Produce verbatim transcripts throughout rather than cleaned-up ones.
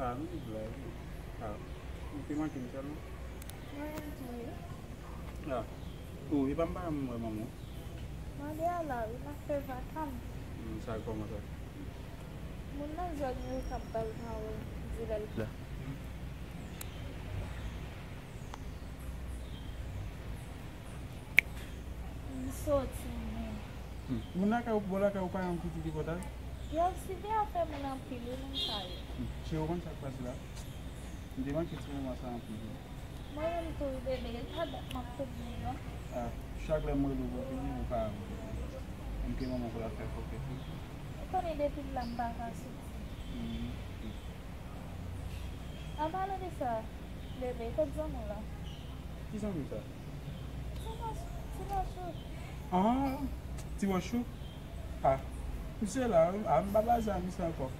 Ah, m te vle, wi. Ah, ou te manke m sèlman. Mwen menm tou, wi. Ah. Oh, e pa m pa m wè manman. Mande a la, wi, m ap fè vaka m. Hmm, sa kòman sa? Moun nan zòn yo k ap ba l pawòl, di lè l la. M soti, men. Hmm. Moun lakay ou, bò lakay ou pa janm kritike kòtay? Yo site afè moun anpil, wi, moun sa yo. Hmm. Cheri, ou konn sa k pase la? M te manke ti moman sa anpil, wi. Mwen menm tou, bebe, e pa dat m ap tann li, non. Ah, chak lè m rele w pou w vini, ou pa vini. M te manman pou l ap fè fòkè tou. Ou konnen depi m la, m pa ka soti. Hmm. An palan de sa, bebe, kot zanmi w la? Ki zanmi sa? Ti Wòch, Ti Wòch ou. Ah, Ti Wòch ou? Ah, misye la, ah, m pa baze a misye ankò.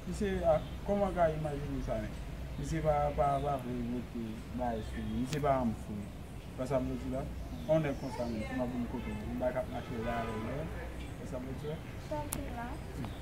Misye, ah, kòman w ka imajine sa menm? Misye pa, pa, pa vle mete bagay sou li. Misye pa janm fou. Wè sa m vle di la? On nèg konsa menm, kòman pou m kote w? M pa ka ap mache la avè w, non. Wè sa m vle di la?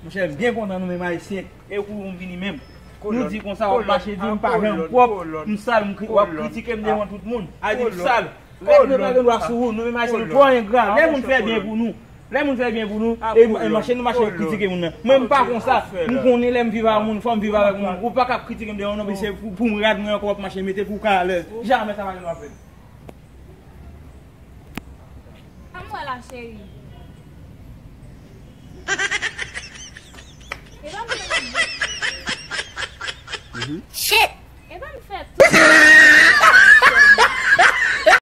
Monchè, m byen kontan nou menm Ayisyen. E pou nou vini menm. Nou di konsa, w ap mache di m pa janm pwòp, m sal, m kri-, w ap kritike m devan tout moun. A di m sal. Règ nou pa gen dwa sou ou, nou menm Ayisyen, nou twò engra. Lè moun fè byen pou nou, lè moun fè byen pou nou, e, e mache, nou mache kritike moun nan. Mwen, m pa konsa. M konnen lè m viv avèk moun, fò m viv avèk moun. Ou pa ka ap kritike m devan non, men se pou, pou m rad mwen ankò w ap mache mete pou w ka alèz. Jamè sa pa gen dwa fèt. Ann wè la, cheri. E pa mwen menm. Shit!